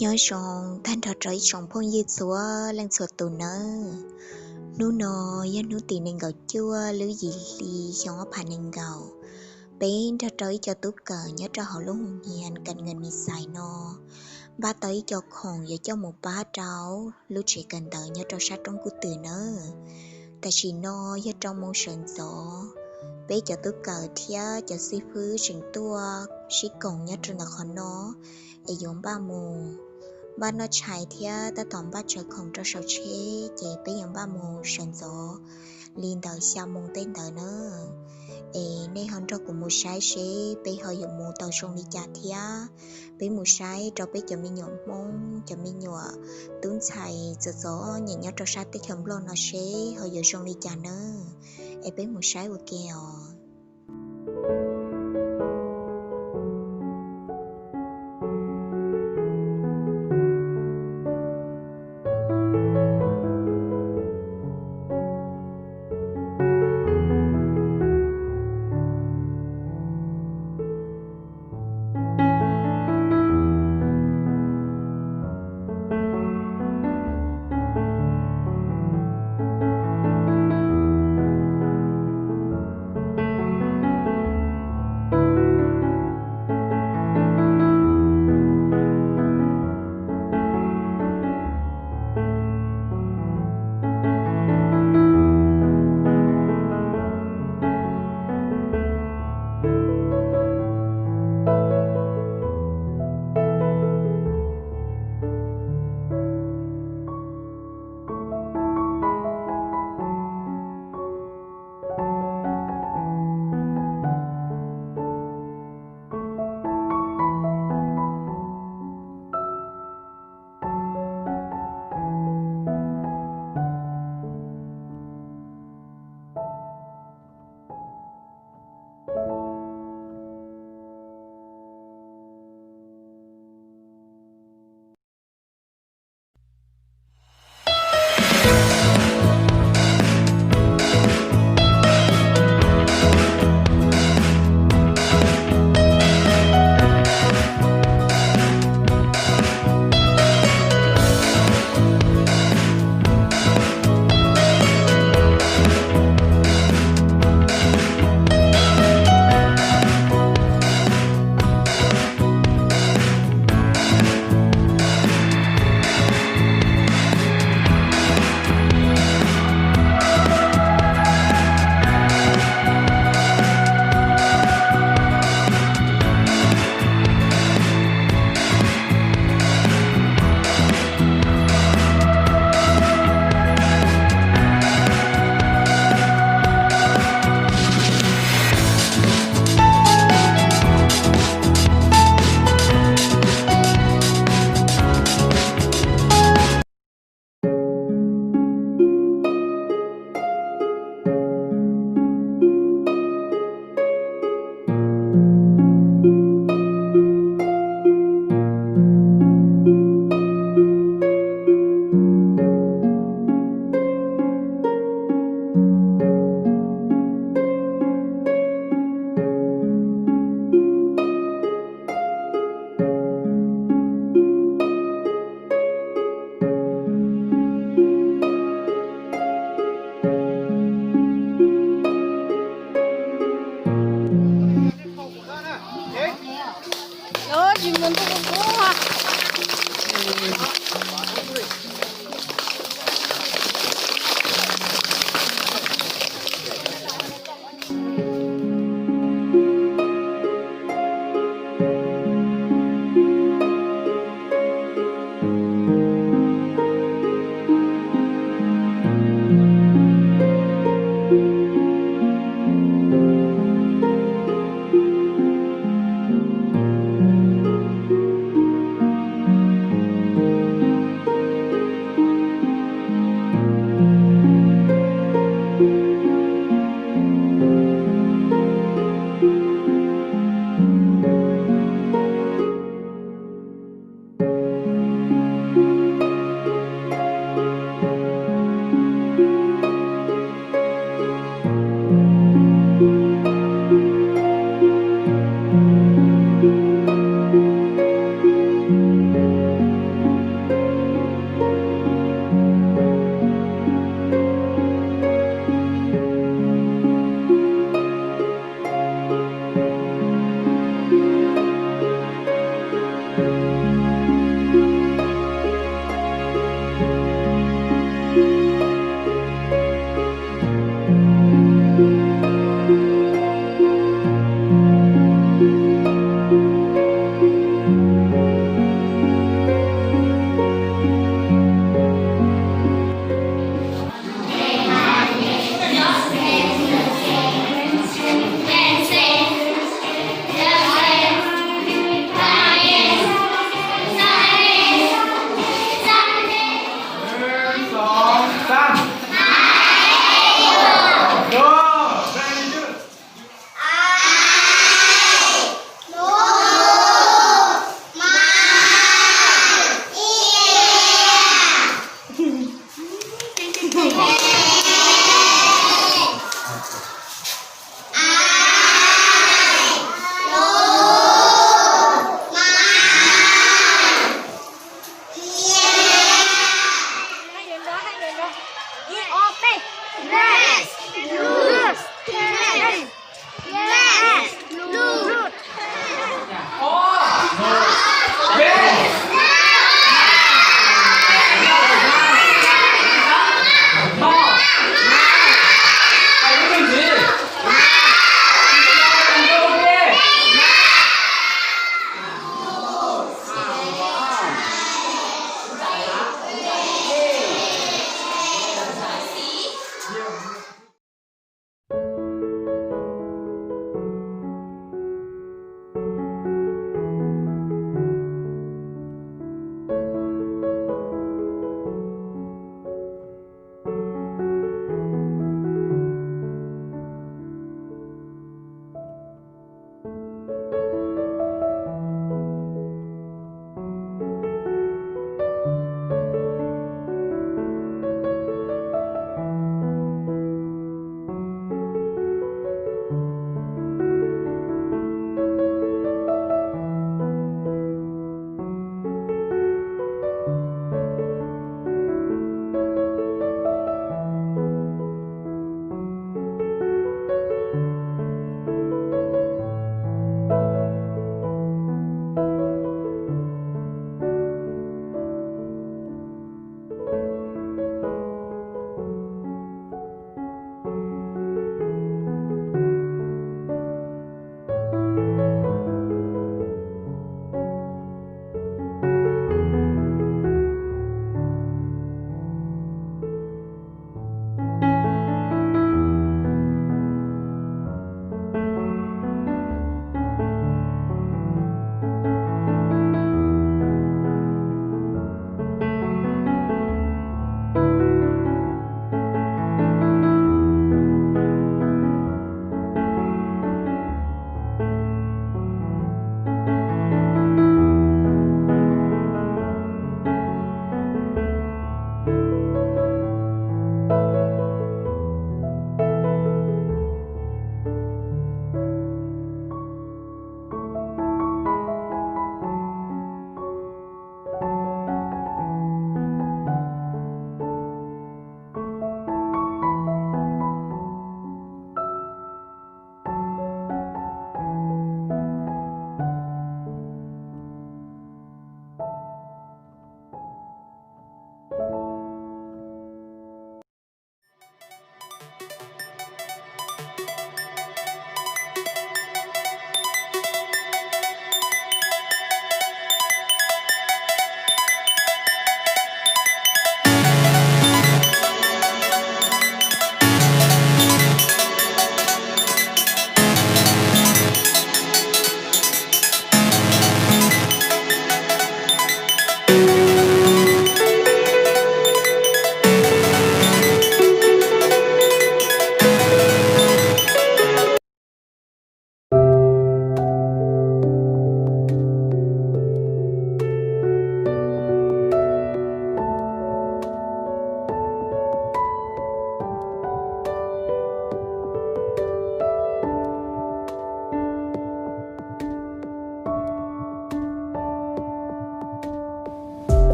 Nyob zoo tag nrho rau ib tsoom phooj ywg txhua leej txhua tus nawb. Hnub no yog hnub tim nees nkaum cuaj lub yim hli xyoo ob phav nees nkaum. Peb nrog rau ib co tub kawm nyob rau hauv lub hoos hias Kas Nkas Mis Xais no npaj tau ib co khoom yuav coj mus pab rau lub tsev kawm ntawv nyob rau sab roob Kub Twm nawb. Tam sim no yog rau moos sawv ntxov, peb cov tub kawm thiab cov xib fwb tseem tuaj sib koom nyob rau ntawm qhov no es yuav npaj mus, npaj noj tshais thiab tab tom npaj tsaws khoom rau saum tsheb ces peb yuav npaj mus sawv ntxov li ntawm xya moos tej ntawd na. Es nej ho nrog kuv mus saib seb peb ho yuav mus tau zoo li cas thiab. Peb mus saib rau peb cov me nyuam Hmoob, cov me nyuam tub ntxhais txom txom nyem nyob rau sab teb chaws Nplog no seb ho yuav zoo li cas nawb. Es peb mus saib ua ke os.